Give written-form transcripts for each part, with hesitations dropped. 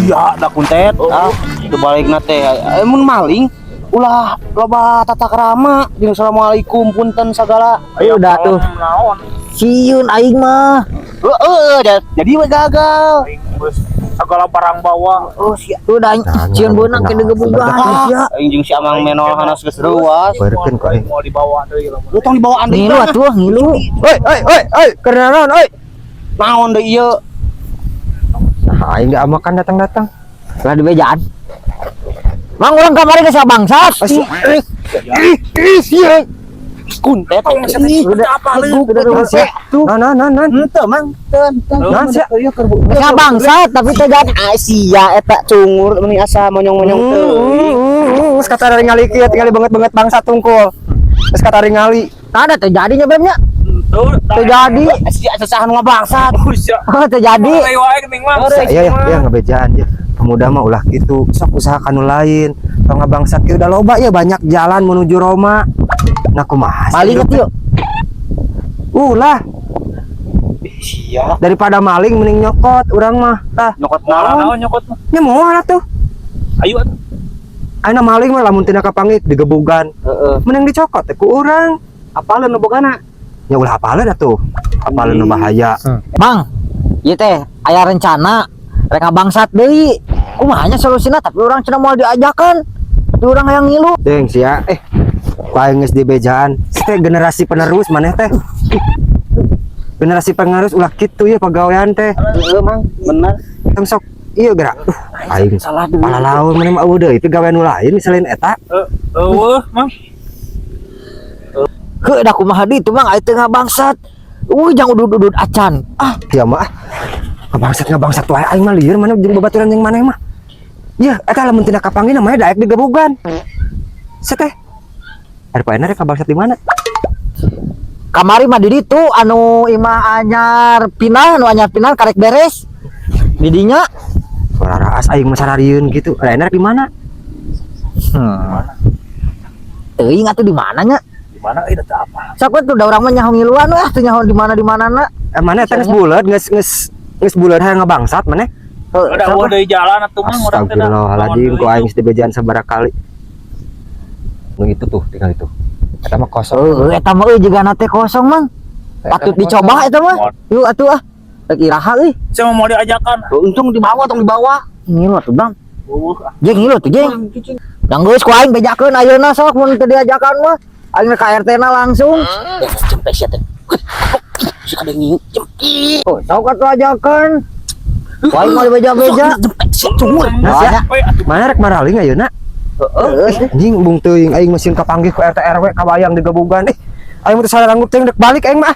Sia da kuntet. Ah, teu balikna teh. Mun maling ulah loba tata krama jeung assalamualaikum punten sagala. Ayo udah tuh. Naon? Sieun aing mah. Heeh, jadi we gagal. Aing geus segala barang bawa. Oh, sia. Udah aing Nah, sieun beunang nah, ke digebugan Ah, sia. aing jeung si Amang Menol hanas geus reuas. Beurekeun ku aing. Mau dibawa deui lamun. Lu tong dibawaan deui. Ngilu atuh ngilu. Oi, oi, oi, oi, keur naon oi? Naon deui ieu? Nah, aing diamakan datang-datang. Lah dibejaan. Mang urang kamari geus bangsat. Ih, ih, ih, sia. Kuntet. Udah Apa lu? udah Sia. Nah, nah, nah, nah. Henteu, Mang. Teu, henteu. Naon sia? Geus bangsat tapi teh jadi Sia eta cungur meni asa monyong-monyong teu. Geus kata ningali kieu tinggali banget-banget bangsa tungkul. Geus kata ningali. Ada teh jadinya bemnya. Tuh, Teu jadi. Sia sesahan ngabangsat. Sia. Oh, teu jadi. Ayo wae geuning mah. Iya ya, ya ngebejaan ya. Pemuda mah ulah gitu, sok usaha kanu lain. Tong ngabangsat kieu udah loba ya banyak jalan menuju Roma. Nah kumaha sih Maling hidup atuh yuk. teh? Ulah, Sia daripada maling mending nyokot urang mah. Tah, nyokot Naon naon? naon nyokot mah. nya moal atuh. Ayo atuh. Ayeuna maling mah lamun tina kapanggih digebugan. Heeh. Mending dicokot teh ku urang. Apaleun nu bogana? Ya ulah apaleun atuh. Apaleun nu bahaya. Mang, ieu teh aya rencana rek ngabangsat deui. Kumaha nya solusina tapi urang cenah moal diajakan. Tapi urang hayang ngilu. Deng sia, eh ku aing geus dibejaan. Teh generasi penerus maneh teh. Generasi penerus ulah kitu ya pagawean teh. Heeh, Mang, bener. Tong sok iya gerak. Aing Salah deui. palalaun maneh mah eueuh deui gawean nu lain selain eta. Eueuh, Mang. Heuh da kumaha deui teh Mang aya teu ngabangsat. Eueuh jang udud-udud acan. Ah, Ya mah ah. Ngabangsat ngabangsat wae aing mah lieur maneh jeung babaturan jeung maneh mah. Ya, eta lamun tina kapanggih namanya daek digebugan. Seteh. Ari poena rek ngabangsat di mana? Kamari mah di ditu anu imah anyar pindah, anu anyar pindah karek beres. Di dinya. Ora raas aing mah sararieun gitu. Ari rek di mana? Teuing atuh di mana nya? Di mana euy teu apa? Sok we tuh da urang mah nyaho ngiluan wah teu nyaho di mana di mana na. Eh mana eta geus buleut, geus geus geus buleut hayang ngabangsat maneh. Heuh, Udah sok eueuh we. deui jalan atuh Mang urang teh da. Astagfirullahaladzim, ku aing geus dibejaan sabaraha kali. Nu itu tuh, tinggal itu. Eta mah kosong. Heuh, eta mah euy jigana teh kosong Mang. Patut dicoba eta mah. Yuk atuh ah. Rek iraha euy. Saya mau diajakan. Untung dibawa tong dibawa. Ngilu atuh Bang. Eueuh ah. Jeung ngilu tuh jeung. Yang geus ku aing bejakeun ayeuna sok mun teu diajakan mah. Aing rek ka RT na langsung. Eh, jempe sia teh. Si kadang jempe. Oh, sok atuh ajakeun. Ku aing mah dibeja-beja. Jempe sia cungur. Nah, sia. Euy atuh. Mana rek maraling ayeuna? Heeh. Anjing bung teuing aing mesin kapanggih ku RT RW kabayang digebugan. Eh, aing mah teu saranggup teuing rek balik aing mah.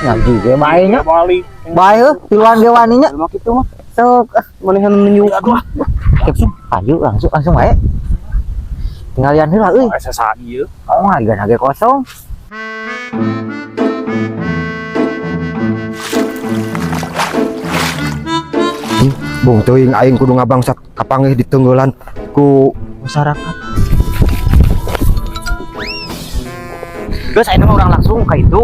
Ngaji ge bae nya. Balik. Bae heuh, tiluan ge wani nya. Mah kitu mah. Sok ah, Manehan nunjuk. Aduh ah. langsung ayo langsung langsung wae. Tinggalian heula euy. Asa saha ieu? Oh, harga ge kosong. Bung teuing aing kudu ngabangsat kapanggih ditunggulan ku masyarakat. Geus ayeuna mah urang langsung ka itu.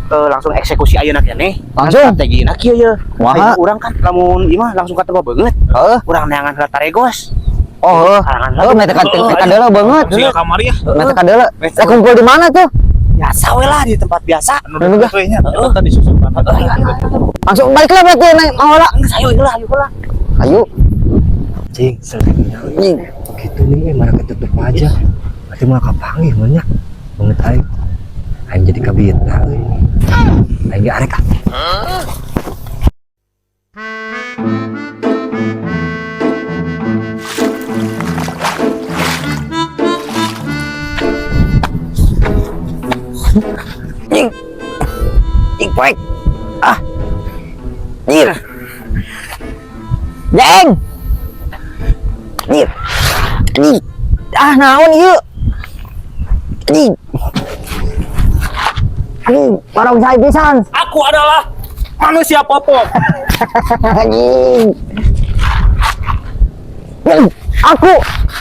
Langsung eksekusi ayeuna keneh. Langsung? Strategi kieu ye. Kumaha? Ayeuna urang kan lamun ieu mah langsung ka tempat beungeut. Heeh. Urang neangan heula taregos. Oh, heuh. Karangan Heuh, meh tekan tekan deuleu beungeut. Sia kamari ya. Meh tekan deuleu. Eh kumpul di mana tuh? Biasa we lah di tempat biasa. Anu deket we nya. Eta tadi susukan. Langsung balik lah berarti naik mau lah. Geus ayo heula, ayo heula. Ayo. Cing, selebihnya Anjing. gitu nih mana ketutup aja. Berarti mah kapanggih mah nya. Banget aing. Aing jadi kabita euy. Aing ge arek ah. Anjing. Anjing poek. Ah. Anjir. Jeng. Anjir. Anjing. Ah naon ieu? Anjing. Anjing, barang saya pisan. Aku adalah manusia popok. Anjing. Anjing. Aku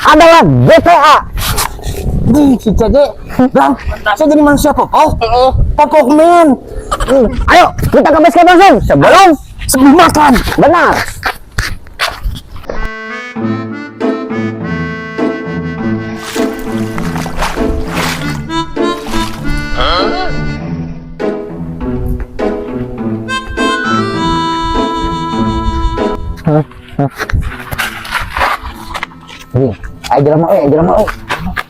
adalah BPA. Di si CJ. Bang, saya jadi manusia popok. Popok men. Ayo, kita ke base camp langsung sebelum Sebelum makan. Benar. Nih, ayo jelema euy, jelema euy.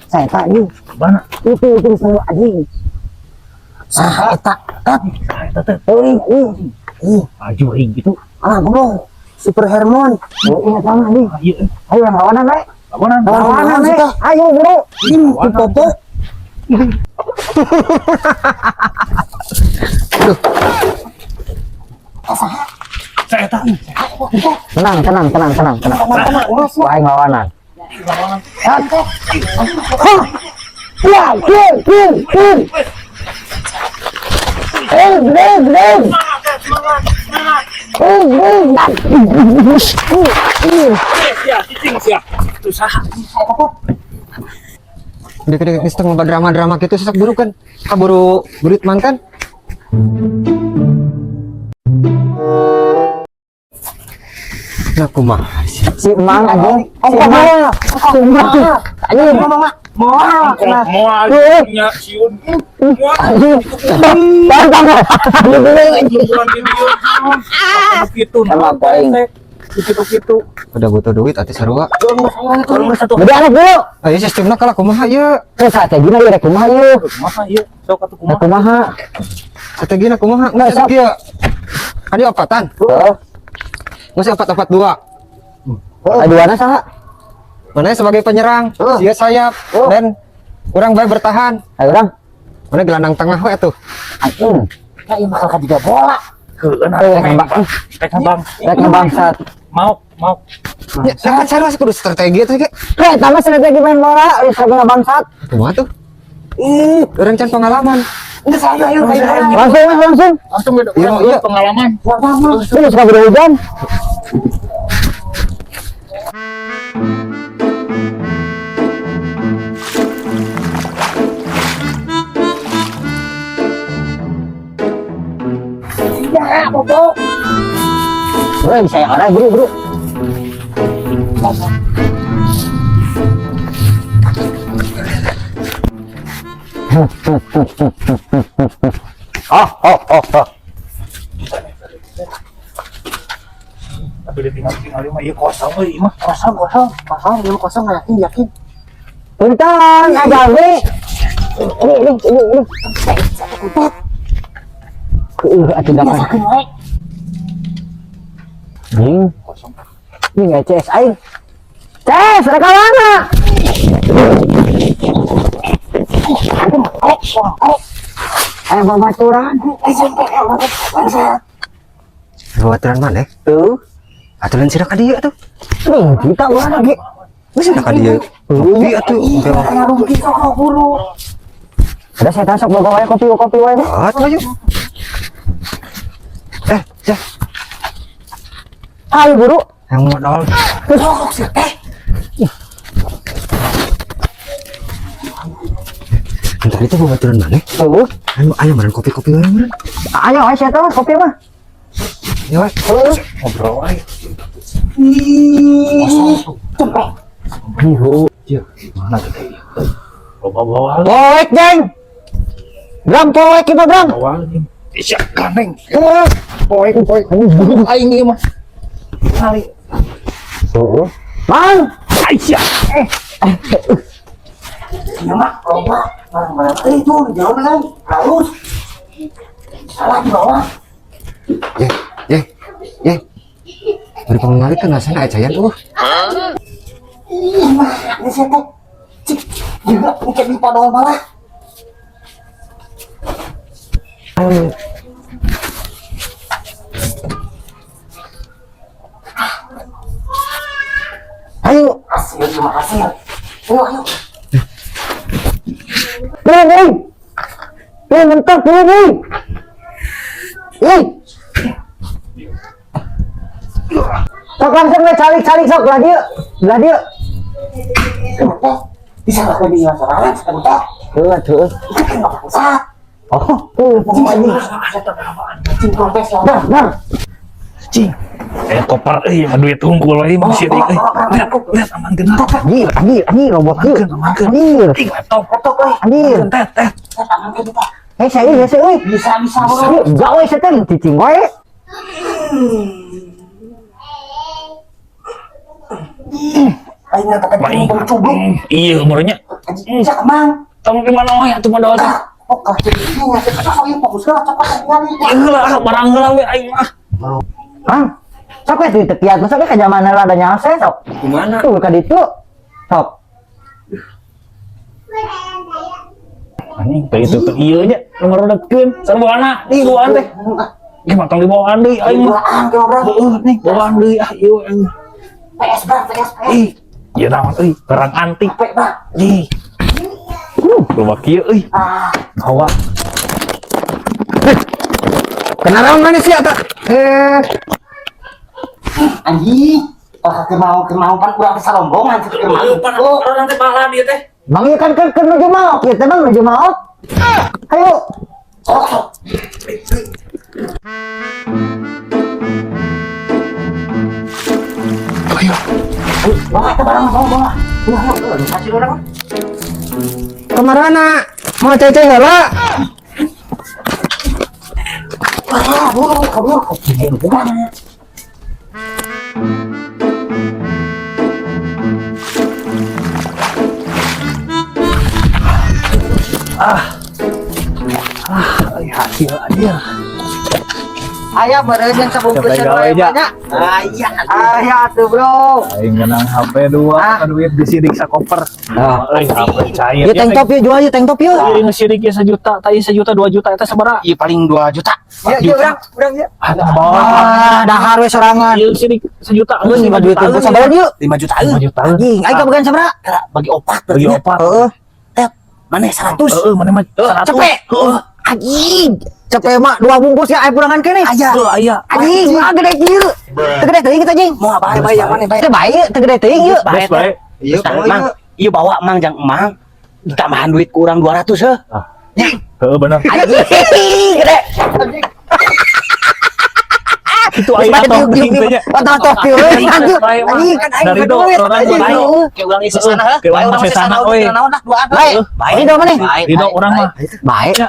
Saya tak anjing. Mana? Itu semua anjing. Saha eta? Tat. Eta teh. Euy, euy. Ih, Maju aing gitu. alah goblok. Super Hermon. Euy, eta mah anjing. Ieu Ayo lawanan we. lawanan. Lawanan we. Ayo bro. Ini popo. Saya eta. Tenang, tenang, tenang, tenang, tenang. Wah, aing lawanan. Hah. Ya, kir, kir, kir. Eh, eh, eh. Eh, eh. Ya, cicing sia. Itu saha? Dek dek geus teu drama-drama kitu sok buru kan. Kaburu burit mantan. Nah kumaha sih? Si Mang anjing. Si Mang. Si Mang. Anjing. Moal. Moal nya siun. Moal. Anjing. Bang, bang. Bulan di dieu. Kitu. Sama apa aing? Kitu-kitu. Udah butuh duit atuh sarua. Gede anak dulu. Ayo sistemna kalah kumaha ieu? Terus strategina ieu rek kumaha ieu? Kumaha ieu? Sok atuh Rek kumaha? kumaha? Strategina kumaha? Nggak, Nggak sok. kieu. Kan dia opatan. Heeh. Geus 4-4-2. Aduana saha? Mana sebagai penyerang, Heeh. dia sayap dan kurang baik bertahan. Ayo urang. Mana gelandang tengah we tuh. Anjing. Ya ieu bakal juga bola. Heueuh nah. Eh, rek ngabang. Rek ngabang. Rek ngebangsat. Mau, mau. Ya, kan sarua kudu strategi tuh ge. Rek, tambah strategi main bola, geus rek ngebangsat. Kumaha tuh? Ih, orang can pengalaman. Geus ayo ayo ayo. Langsung, weh, langsung. Langsung beda Iya, urang iya. pengalaman. Lu suka beda hujan. Ya, popo. Bro, bisa ya orang, bro, bro. Oh, oh, oh, oh. Tapi ditinggal-tinggal mah ieu kosong euy ieu mah. Kosong, kosong, kosong, ieu kosong yakin, yakin. Punten, ada we. Ini, ini, ini, ini. Atuh dapat. Yakin wae. Anjing. Ini nggak CS aing. CS, rek mana? Eh, babaturan. Babaturan mana? Tuh. Atuh lain sira ka dieu atuh. Nih, kita urang lagi. Geus sira ka dieu. Kopi atuh. Rugi kok buru. Ada saya sok boga wae kopi kopi wae. Atuh ayo. Eh, jah. Ayo buru. Yang modal. Rokok sih teh. Entar itu babaturan mana? Tuh. Ayo ayo meureun kopi-kopi wae meureun. Ayo ayo saya tahu kopi mah. Ya wae. Heeh. Ngobrol wae. Ihu. Mana tuh teh? Loba bawa. Poek, geng. Bram poek kita, Bram. Bawa Isya gandeng. Heeh. Poek poek. Aing ieu mah. Kali. Heeh. Mang. Aisyah. Iya mah, loba. Barang-barang eh itu jauh kan. Halus. Salah di bawah. Ye, ye, ye. Beri pengengali kan rasana aya cayan tuh. Ih, mah, ini sih teh. Cik, juga mungkin di podol malah. Ayo. Hasil, terima kasih. Ayo, ayo. Bro, bro. Bro, mentok, bro, bro. Ih. Sok langsung we calik-calik sok lah dieu. Lah dieu. Kenapa? Bisa lakukan di masyarakat, sebentar. Heuh atuh. Itu kan nggak bangsat. Oh, pokoknya. Cing protes lah. Dar, dar. Cing. Eh koper euy mah duit unggul euy mah sieu euy. Lihat, lihat amankeun lah. Anjir, anjir, anjir robot ieu. Amankeun, amankeun. Anjir. Ih, laptop. Laptop, euy. Anjir. Tet, tet. Amankeun kita. Eh, saya euy, saya euy. Bisa, bisa, bro. Gawe saya teh cicing wae. Aing pakai Maing. cubluk. Iya, umurnya. Anjing, Mang. Tong di mana we atuh modal teh? Oh, kalau jadi ini ya, sok ieu fokus heula cokot ningali. Heula ah, barang heula we aing mah. Mang, sok we teu kiat, masa we ka zaman heula ada nyalse sok. Kumaha? Tuh ka ditu. Sok. Anjing, teh itu teh ieu nya nu ngarodetkeun. Sarwana di bawaan teh. Ge mah tong dibawaan deui aing mah. Bawaan ke orang. Heueuh nih, bawaan deui ah ieu aing. PS, Bang, PS, PS. Ih, ieu naon euy, barang antik. P, Bang. Ih. Loba kieu euy. Ah, Hawa. Kenalan mana sih eta? Eh, anjing. Oh, ke mau pan urang teh sarombongan keur mau. Oh, Orang teh pahala dia teh. Mang ieu kan keur nuju maok ieu teh Mang nuju maok. Ayo. sok sok. Ayo. Bawa eta barang bawa bawa. Bawa, bawa, kasih urang. kamarana? Mau cece heula? Wah, buru, kabur. Bukan. Ai hasil aja. Aya meureun yang sabungkus Capek gawe, Ja. banyak. Ah, iya. Aya tuh, Bro. Aing menang HP 2, Ah. duit disidik sakoper. Ah. Euy, HP cair. Ieu tank top ieu jual ieu tank top ieu. Ieu ngesidik ieu sejuta, tai sejuta 2 juta eta sabaraha? Iya paling 2 juta. Ya, ya urang, urang ya. Ah, bawa. Ah, dahar we sorangan. Ieu sidik sejuta, Geus lima duit teh sabaraha ieu? 5 juta. 5 juta. Anjing, aing kabagian sabaraha? Bagi opat Bagi berarti. opat. Heeh. Eh, mana 100? Heeh, mana mah 100. Cepet. Heeh. Anjing, cepet mah dua bungkus ya aing pulangan keneh. Aya. Heuh, aya. Anjing, mah gede kieu. Teu gede teuing kita anjing. Mau apa bae yang mana bae? Teu bae, teu gede teuing ieu. Geus bae. Iya, Mang, iya bawa mang jang emang. Tambahan duit kurang 200 heuh. Ah. Heeh, bener. Anjing, gede. Itu aing atau teuing teh nya. Otong kieu anjing. Anjing kan aing Dari do, duit. orang Anjing. bae. Kayak urang isi sana heuh. Kayak urang isi sana, euy. Naon lah duaan. Bae. Bae. Ridho maneh. Ridho urang mah. Bae. Ya.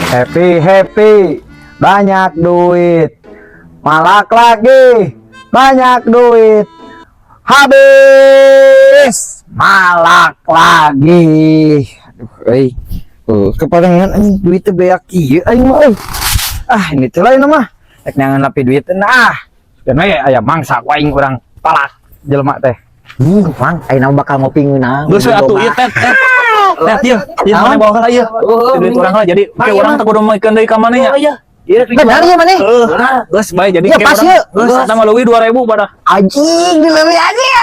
Happy happy, banyak duit. Malak lagi, banyak duit. Habis, malak lagi. Aduh, euy. Kepadangan anjing duit teh beak kieu aing mah euy. Ah, ini teh lain mah. Rek neangan lapi duit teh nah. Dan we aya mangsa ku aing urang palak jelema teh. Ih, Mang, ayeuna bakal ngopi ngeunah. Geus we atuh ieu tet tet. Tet ieu. Ieu mana bawa heula ieu. Duit urang lah jadi Mang, ke ieu, urang Mang. teh kudu moikeun deui ka mana nya. Oh iya. Iya, Benar ya maneh? Heeh. Geus bae jadi Ya, ke pas urang. ieu. Geus eta mah leuwih 2000 pada. Anjing, dileuwih anjing.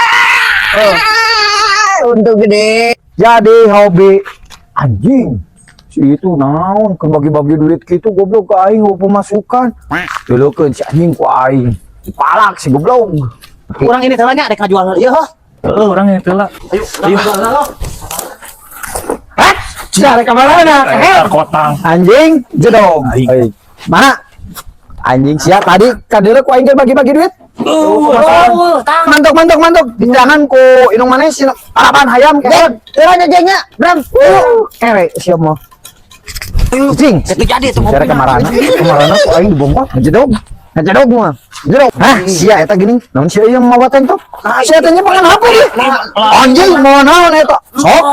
Heeh. Untung gede. Jadi hobi anjing. Si itu naon keur bagi-bagi duit kitu goblok ke aing eueuh pemasukan. Dulukeun si anjing ku aing. Dipalak si goblok. Urang ini teh nya rek ngajual ieu heuh. Heeh, urang yang heula. Ayo, urang jual heula. Hah? Sia rek ka mana? Eh, kotang. Anjing jedong. Aing. Euy. Mana? Anjing sia tadi kadeuleu ku aing keur bagi-bagi duit. Oh, tang. Mantok mantok mantok. Jangan ku inung maneh si parapan hayam Dek, urang nyajengnya, Bram. Kere sia mah. Anjing. Itu jadi tuh Cara kemarana, kemarana ku aing dibongkar ngejedog. Ngejedog mah. Jedog. Hah, sia eta gini. Naon sia ieu mawa tank top? Sia teh nyepengan HP dia. Anjing mau naon eta? Sok.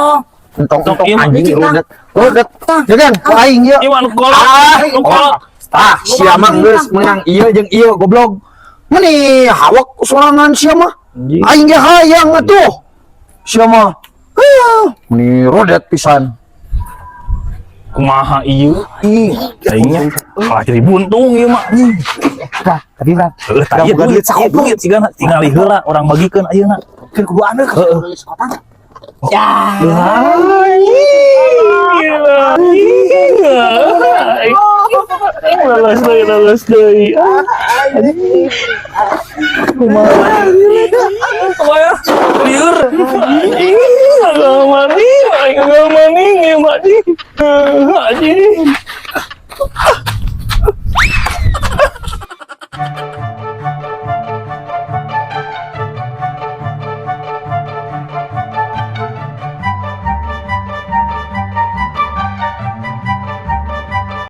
Entong entong anjing rudet. Rudet. Jagan ku aing ieu. Ieu mah nu kolot. Ah, Nu kolot. Ah, sia mah geus meunang ieu jeung ieu goblok. Meni hawak sorangan sia mah. Aing ge hayang atuh. Sia mah. Heuh, meni rodet pisan. Kumaha ieu? Ih, Aingnya kalah jadi buntung ieu mah anjing. Nah, tapi Bram, Heuh, tah ieu boga duit duit sakoper. duit sigana tingali heula urang bagikeun ayeuna. Keur kuduan heuh. Heeh. Sekotang. Ya. Lolos deui, lolos deui. Kumaha? Kumaha? Liur. Anjing, agak maning, aing agak maning ieu mah anjing. Anjing.